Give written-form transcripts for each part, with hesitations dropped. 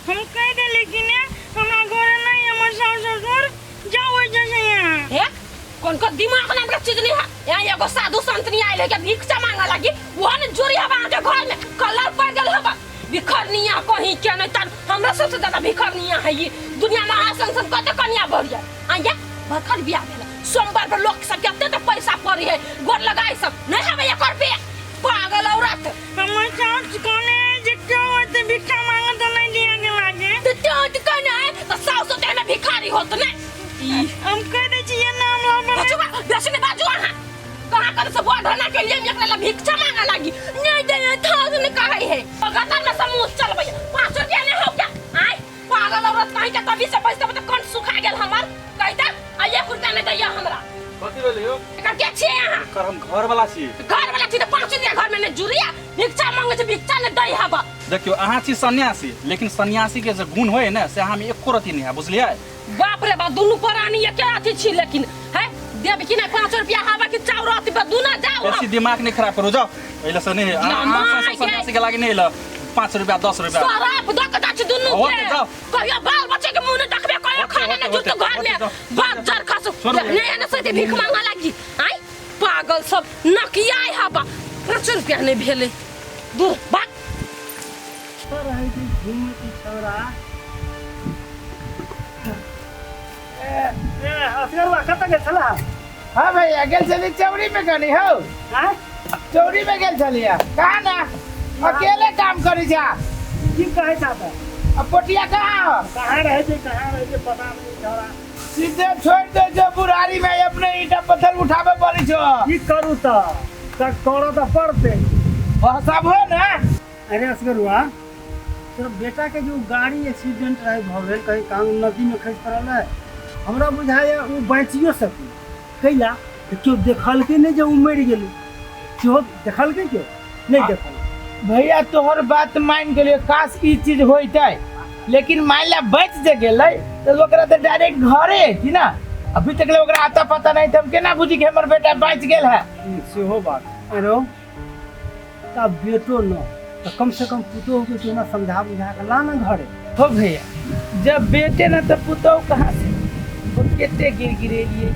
हम कह देली कि ने हमरा घरे नहीं हमर सास ससुर जाओ ओइ से यहाँ। हे कौन को दिमाग नाम के चीज नहीं है यहाँ एगो साधु संत नहीं आयल है के भिक्षा मांगे लगी वो ने जोरी हवा के घर में कलर पड़ गेल हवा भिखरनिया कहीं के नहीं तर हमरा सबसे ज्यादा भिखरनिया है ये दुनिया में आसन सन कते कनिया बढ़िया आया भखर बियाह भेल सोमवार पर लोग सब कते तो पैसा पड़ी है गोर लगाई सब नहीं हवे एकर पे पागल औरत। हमर सास कहने जे क्यों होते भिक्षा मांगे तो नहीं दिया के लागे। तो तो कहने है तो सास होते में भिखारी होत ने। ई हम कह दे छी ये नाम लाबे। बाजू बा बेसी ने बाजू अहाँ कहाँ कर से बढ़ना के लिए एकरा ला भिक्षा मांगे लागी नहीं दे था ने कहै है लगातार में समूह चलबै 5 रुपया नहीं हो क्या आय पागल औरत कहीं के तभी से पैसा तो कौन सुखा गेल हमर कहता आ 1 रुपया नहीं दैया हमरा। कथी भेलै यौ? एकर के छियै अहाँ? एकर हम घर वाला छी। घर वाला छी त 5 रुपया घर में नहीं जुड़िया भिक्षा मांगे छै भिक्षा नहीं दै हबा। देखियो अहाँ छी सन्यासी लेकिन सन्यासी के जे गुण होय ने से अहाँ में एको रति नहीं है बुझलियै? बाप रे बाप दुनू प्राणी एके अथी छी लेकिन है देब कि नहीं 5 रुपया हवा कि चाउर अथी पर दुना जाओ। बेसी दिमाग नहीं खराब करू जाओ एला से नहीं अहाँ सन्यासी के लागी नहीं एला 5 रुपया 10 रुपया सराप दऽ के जाइ छी दुनू के कहियो बाल बच्चे के मुंह नहीं देखबे कहियो खाना नहीं जुटतो घर में बाप जर खसु नहीं ने सोते भीख मांगा लागी आय पागल सब नकियाय हवा 5 रुपया नहीं भेले दूर भाग। रहै छै घूमे की छौड़ा ए असगरवा कतऽ गेल छला? हाँ भैया गेल छली चौरी में कनी हो। आँय? चौरी में गेल छलिया कहा ना अकेले काम करी जा। की कहै छा तऽ? अब पोटिया कहाँ हो? कहाँ रहै छै कहाँ रहै छै पता नहीं छौड़ा। सीधे छोड़ दे जो बुढ़ारी में अपने ईटा पत्थर उठावे पड़ी छो। की करू तऽ तऽ करऽ तऽ पड़तै। सब हो ना। अरे असगरुआ तोरा बेटा के जो गाड़ी एक्सीडेंट रहे भऽ गेल कहीं कांग नदी में खसि पड़ल है हमरा बुझाइए ओ बचियो सकी कैला तऽ केओ देखलकै नहि जे ओ मरि गेलै केओ देखलकै केओ नहीं देखल। भैया तोहर बात मान गेलियो काश ई चीज होइतै लेकिन मान ला बच जे गेलै तऽ ओकरा तऽ डायरेक्ट घरे अयती ना अभी तक ले ओकरा आता पता नहीं तऽ हम केना बुझी कि हमर बेटा बच गेल है। सेहो बात। अरे तब बेटो न तो कम से कम पुतोह के तू ना समझा बुझा के ला ना घरे। हो भैया जब बेटे ना तो पुतोह कहाँ से वो केते गिर गिरेलिए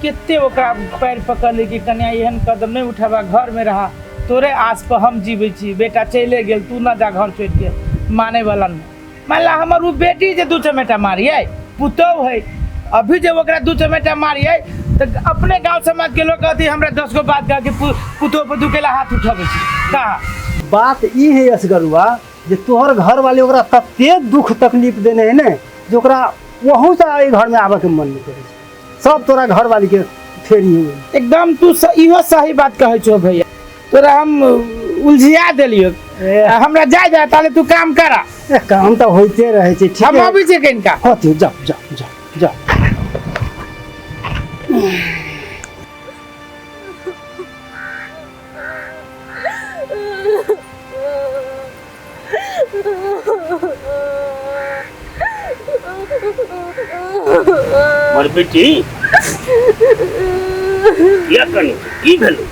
केते ओकरा पैर पकड़ ले कि कन्या एहन कदम नहीं उठाबा घर में रहा तोरे आस पर हम जीवे छी बेटा चले गेल तू ना जा घर छोड़ के माने वाला नहीं। मान ला हमर उ बेटी जे दू चमेटा मारिए पुतोह है अभी जे ओकरा दू चमेटा मारिए तो अपने गांव समाज के लोग कहती हमरा 10 गो बात कह के पुतोह पर दुकेला हाथ उठाबै छी कहा। बात ई है असगरुआ जे तोहर घर वाले ओकरा तते दुख तकलीफ देने है ने जे ओकरा वहू से एहि घर में आबऽ के मन नहीं करै छै सब तोरा घर वाली के फेरी हो गेल। एकदम तू इहो सही बात कहै छो भैया तोरा हम उलझिया देलियो हमरा जाय दे ताले तू काम करा। काम तऽ होइते रहै छै ठीक हम अबै छियै कनिका। हँ तू जाओ जाओ जाओ जाओ। हमर बेटी किया कनी की भेलौ?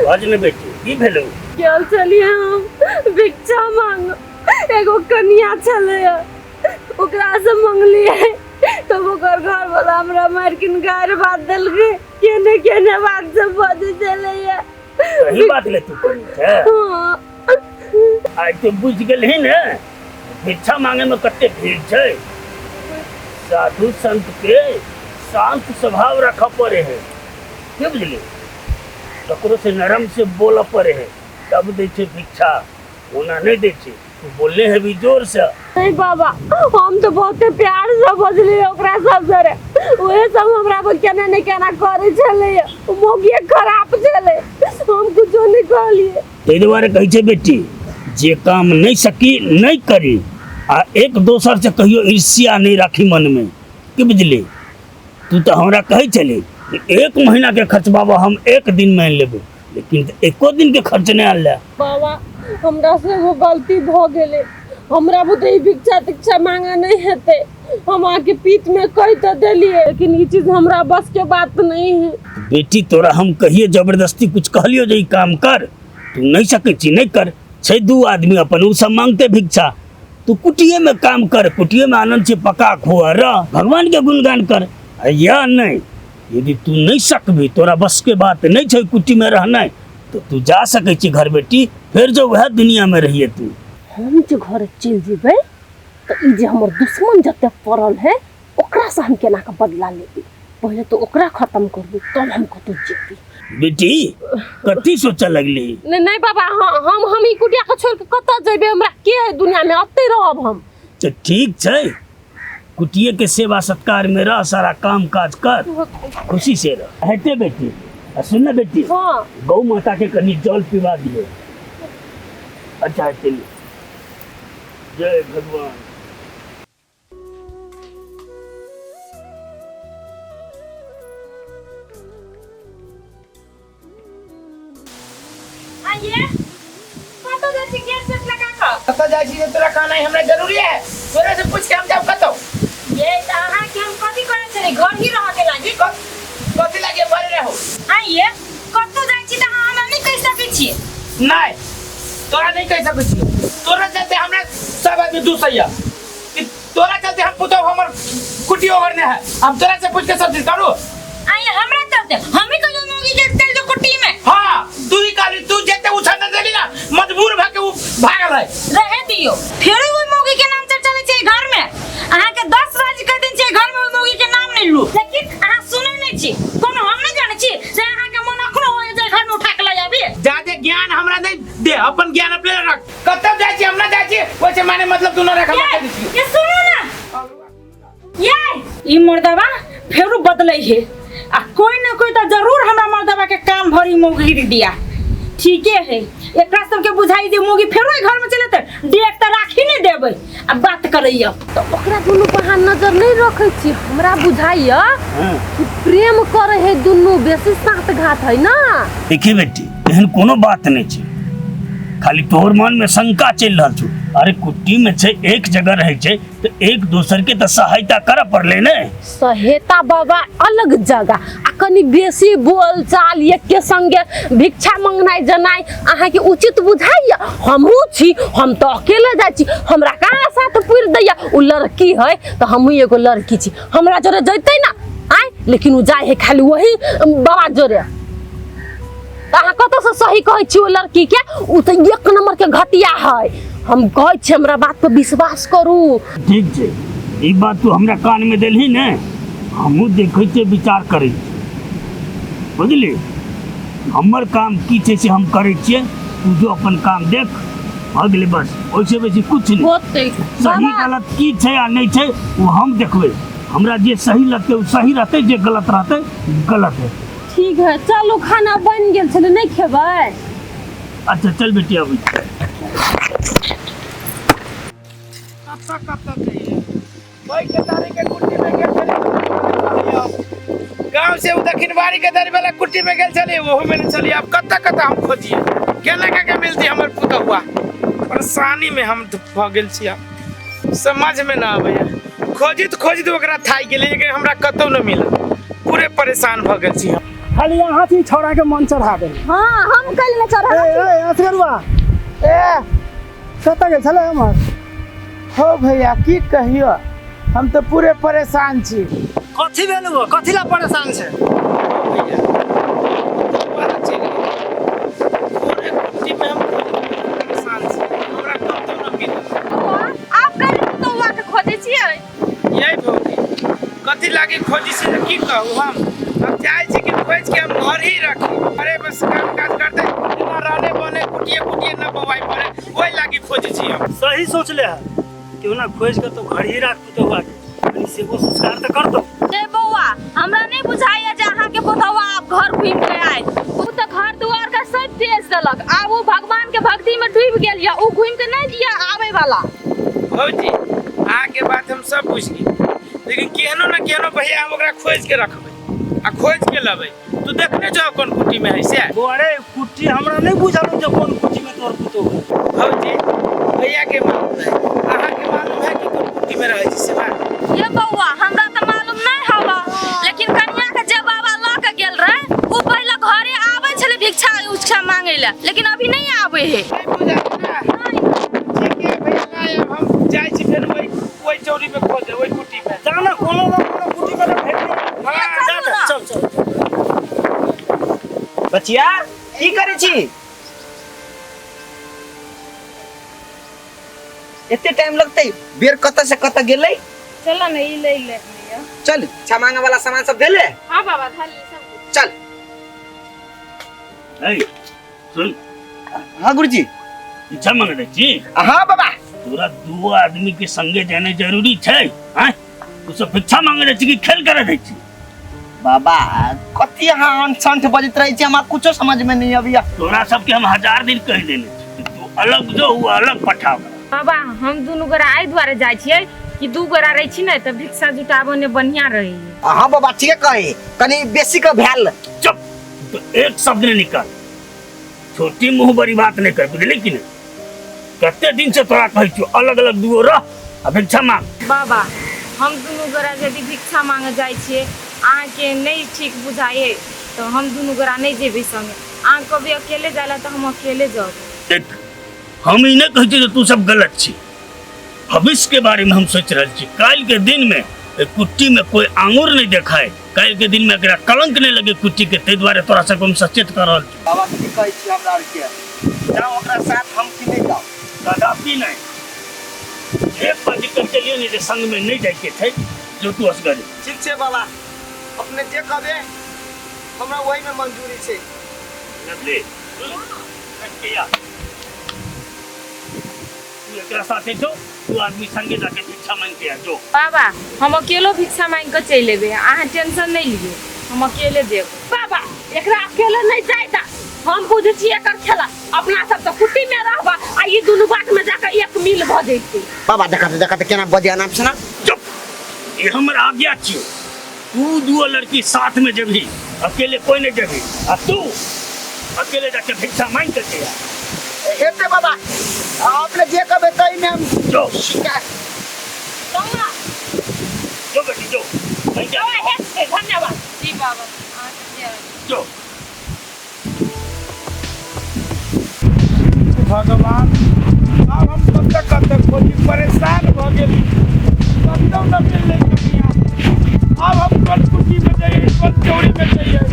बाज ने बेटी की भेलौ? गेल छलियै हम भिक्षा मांग एगो कनिया छलै ओकरा से मंगलियै तब ओकर घर वाला हमरा मारि के गारि बात देलकै केने केने बात सब बजै छलैया। सही बात ले तू कनी छै। हाँ। आइ तू बुझि गेलही ने भिक्षा मांगे में कते भीड़ छै। साधु संत के शांत स्वभाव रखऽ पड़े है के बुझली ककरो से नरम से बोलऽ पड़े है तब दै छै भिक्षा ओना नहीं दै छै। तू बोलने है भी जोर से। नहीं बाबा हम तो बहुते प्यार से बजलियै ओकरा सब सरे उहे सब हमरा पर केना ने केना करै छलै ओ मौगिए खराब छलै हम कुछो नहीं कहलियै। ताहि दुआरे कहै छै बेटी जे काम नहीं सकी नहीं करी आ एक दोसर से कहियो ईर्ष्या नहीं राखी मन में की बुझली। तू तो हमरा कहै छली 1 महीना के खर्च बाबा हम 1 दिन में आनि लेबै लेकिन एको दिन के खर्च नहीं आनले। बाबा हमरा से एगो गलती भ गेलै हमरा बुते ई भिक्षा तिक्षा मांगा नहीं हेतै हम अहाँके पीठ में कहि तऽ देलियै लेकिन ई चीज हमरा बस के बात नहीं है। बेटी तोरा हम कहियो जबरदस्ती कुछ कहलियो जे ई काम कर तू नहीं सकै छी नहीं कर छै 2 आदमी अपन उ सब मांगते भिक्षा तू कुटिए में काम कर, कुटिए में आनंद से पका खुआ रह, भगवान के गुणगान कर। आ या नहीं, यदि तू नहीं सकबी, तोरा बस के बात नहीं छै कुटी में रहना, तो तू जा सकै छी घर बेटी, फिर जो वह दुनिया में रहिए तू। हम जे घर चलि जेबै तऽ ई जे हमर दुश्मन जते पड़ल है ओकरा से हम केना के बदला लेबै। पहिले तो ओकरा खत्म करबै तब हम कतौ जेबै। बेटी कथी सोचऽ लगली? नहीं नहीं बाबा, हम ई कुटिया के छोड़ के कतऽ जेबै? हमरा के है दुनिया में, अतै रहब हम। तो ठीक छै, कुटिए के सेवा सत्कार में रह, सारा काम काज कर, खुशी से रह। हेते बेटी, आ सुन ना बेटी, हाँ। गौ माता के कनी जल पिवा दियो। अच्छा हेते, जय भगवान। आइए कतऽ जाइ छी गेट सेट लगा कऽ? कतऽ जाइ छी जे तोरा कहनाइ हमरा जरूरी है? तोरे से पूछ के हम जाब कतौ? ये तऽ अहाँके हम कथी कहै छली, घर ही रहऽ के लागी। कथी लागे घरे रहू? आइए कतौ जाइ छी तऽ अहाँ हमरा नहि कहि सकै छियै? नहीं, तोरा नहीं कहि सकै छियै। तोरा चलते हमरा सब आदमी दूसैया कि तोरा चलते हम पुतहु हमर कुटी ओगरने है। हम तोरा से पूछ के सब चीज करू? आइए हमरा चलते हम ही कहियो मौगी के चल जो कुटी में। हाँ, तू ही कहली, तू जेते उछल देली ना, मजबूर भऽ के उ भागल है। रहे दियो, फेरो ओहि मौगी के नाम चर्चा चलै छै घर में। अहाँ के 10 बाजी कह दिन छै घर में ओहि मौगी के नाम नहीं लू, लेकिन अहाँ सुनै नहीं छी। कोनो हम नहीं जानै छी से अहाँ के मन अखनो होय जे घर में उठा के लऽ आबी। जादे ज्ञान हमरा नहीं दे, अपन ज्ञान अपने रख। कतौ जाइ छी हम ना जाइ छी, ओइसे माने मतलब तू न रख, हमरा कह दै छी। ये सुनू ना, ये ई मर्दवा फेरो बदलै है आ कोई न कोई तो जरूर हमरा मर्दवा के कान भरी मौगी दिया। ठीके है, एकरा सबके बुझाई जे मौगी फेरो घर में चले त डेक त राखी नहीं देबै आ बात करैया। तो ओकरा दुनू पर अहाँ नजर नहीं रखै छी? हमरा बुझाइया कि प्रेम करे है दुनू, बेसी सात घात है ना। देखी बेटी, एहन कोनो बात नहीं छै, खाली तोहर मन में शंका चलि रहल छौ। अरे कुट्टी में छै, एक जगह रहै छै तो एक दोसर के तो सहायता करऽ पड़लै ने। सहायता बाबा अलग जगह आ कनी बेसी बोल चाल एके संगे भिक्षा मंगनाइ जनाइ अहाँके उचित बुझाइया? हमहूँ छी, हम तो अकेले जाइ छी, हमरा कहाँ साथ पुरि दैया? उ लड़की है तो हमहूँ एगो लड़की छी, हमरा जोरे जैतै ना आय, लेकिन उ जाइ है खाली वही बाबा जोरे। तऽ अहाँ कतऽसँ सही कहै छी ओ लड़की के? उ तऽ एक नंबर के घटिया है। हम कहै छी हमरा बात पर विश्वास करू। ठीक छै, ई बात तू हमरा कान में देलही ने, हमहूँ देखै छियै, विचार करै छियै, बुझली? हमर काम की छै से हम करै छियै, तू जो अपन काम देख, भऽ गेलै बस, ओहिसँ बेसी कुछ नहि। होतै सही बाबा। गलत की छै आ नहि छै ओ हम देखबै, हमरा जे सही लगतै ओ सही रहतै, जे गलत रहतै गलत हेतै। ठीक है, चलू खाना बनि गेल छलै, नहि खेबै? अच्छा चल बेटी, अबै छी। कतऽ कतऽ जइए? ओहि केतारी के कुट्टी में गेल छलियै, गाँव से उ दक्षिणबाड़ी के दरी वाला कुट्टी में गेल छलियै, ओहू में नहि छलियै। आब कतऽ कतऽ हम खोजिए, केना के के मिलती हमर पुतहुआ? परेशानी में हम भऽ गेल छी, आब समझ में ना आबैया। खोजित खोजित ओकरा थाकि गेलियै, लेकिन हमरा कतौ नहि मिलल, पूरे परेशान भऽ गेल छी हम। खाली अहाँ छी छौड़ा के मन चढ़ा दे। हाँ, हम कल न चढ़ा। ए ए असगरुआ, ए कतऽ गेल छलै हमर? हो भैया की कहियो, हम तो पूरे परेशान छी। कथी भेल हो? कथी ला परेशान छै? भैया दोबारा चलि गेल। पूरे कुट्टी में हम परेशान छी, हमरा कतौ न मिलल। आप कल तो हुआ के खोजै छियै? यही भौजी कथी लागी खोजी से की कहू हम। हम चाहे छी कि खोज के हम घर ही रखी, अरे बस काम काज करते ना रहने बने, कुटिए कुटिए न बवाई पड़े, वही लागी खोजे छी हम। सही सोच ले है, क्यों ना खोज के तो घर ही राख तो हुआ के कनी सेवो संस्कार तो कर दो। ए बौआ, हमरा नहीं बुझाइया जे अहाँ के पुतहुआ आब घर घुमि के आयत। उ तऽ घर दुआर के सब तेज देलक, आब उ भगवान के भक्ति में डूबि गेल या, उ घुमि के नहीं दिया आवे वाला। भौजी अहाँ के बात हम सब बुझि गेली, लेकिन केहनो न केहनो भैया हम ओकरा खोज के रखबै आ खोज के लबै। तू देखने जाओ कोन कुटी में है से? अरे कुटी हमरा नहीं बुझल जे कोन कुटी में तोर पुतोह है। भौजी भैया के मालूम है, अहाँ के मालूम है कि कोन कुटी में रहै छै से बात? ये बौआ हमरा तऽ मालूम नहीं हवा, लेकिन कन्या के जे बाबा लऽ के गेल रहे उ पहिले घरे आबै छलै भिक्षा उक्षा मांगे ला, लेकिन अभी नहीं आबै है। नहीं बुझल ना? ठीक है भैया, लाए अब हम जाइ ओहि चौरी में खोजे ओहि कुटी में जाना कोनो ना कोनो कुटी में भेट हाँ, जा चल चल। बचिया की करै छी? एते टाइम लगतै? बेर कतऽ से कतऽ गेलै? चल ना ई ले ले लिया। चल भिक्षा मांगे वाला सामान सब देले? हाँ बाबा थाली सब कुछ। चल। ए सुन। हाँ गुरुजी। भिक्षा मांगे दै छी? हाँ बाबा। तोरा दू आदमी के संगे जाने जरूरी छै? हैं तू सब भिक्षा मांगे दै छी कि खेल करे दै छी? बाबा कथी अहाँ अनसंठ बजैत रहै छी, हमरा कुछो समझ में नहीं अबैया। तोरा सबके हम 1000 दिन कहि देने छी, तू अलग जो वो अलग पठाओ। बाबा हम दुनू गोरा एहि दुआरे जाइ छियै कि दू गोरा रहै छी ने तऽ भिक्षा जुटाबऽ ने बढ़िया रहै। हाँ बाबा ठीक कहे, कनी बेसी के भेल। चुप, तो एक शब्द नहीं निकाल, छोटी मुंह बड़ी बात नहीं कर, बुझली कि नहीं? कते दिन से तोरा कहै छियौ अलग अलग दुओ रह आ भिक्षा मांग। बाबा हम दुनू गोरा यदि भिक्षा मांगे जाइ छियै अहाँके नहीं ठीक बुझाइए तो हम दुनू गोरा नहीं जेबै संगे, अहाँ कभी अकेले जाला तो हम अकेले जाब। देख हम ई नहीं कहै छियै जे तू सब गलत छी, भविष्य के बारे में हम सोच रहल छी। काल्हि के दिन में कुट्टी में कोई आंगुर नहीं देखाए, काल्हि के दिन में एकरा कलंक नहीं लगे कुट्टी के, ताहि दुआरे तोरा सबके हम सचेत कर रहल छी। बाबा की कहै छी हमरा आर के जाओ ओकरा साथ हम की नहीं जाओ? कदापि नहीं, एक बार जिक्र चलिए नहीं जे संग में नहीं जाए के छै, जो तू असगरे। ठीक छै बाबा, अपने जे कहबे हमरा वही में मंजूरी छै। लवली तू एकरा साथे जो, तू आदमी संगे जाके भिक्षा मांग के आ जो। बाबा हम अकेलो भिक्षा मांग के चलि एबै, अहाँ टेंशन नहीं लियौ, हम अकेले जेब। बाबा एकरा अकेले नहीं जाय दा, हम बुझै छी एकर खेला, अपना सब तऽ कुटी में रहबा आ ई दुनू बाट में जाके एक मिल भऽ जैतै। बाबा देखत देखत केना बजे अनाप शनाप। चुप, ई हमर आज्ञा छियौ, तू दुओ लड़की साथ में जेबही, अकेले कोई नहीं जेबही, आ तू अकेले जाके भिक्षा मांग के आ। हेतै बाबा, अपने जे कहबै तही में हम जो। जो जो बेटी जो। धन्यवाद जी बाबा अहाँके जो। भगवान अब हम कतऽ कतऽ खोजी, परेशान भऽ गेली, कतौ न मिललै कनिया। अब हम कोन कुटी में जाइए कोन चौरी में जाइए?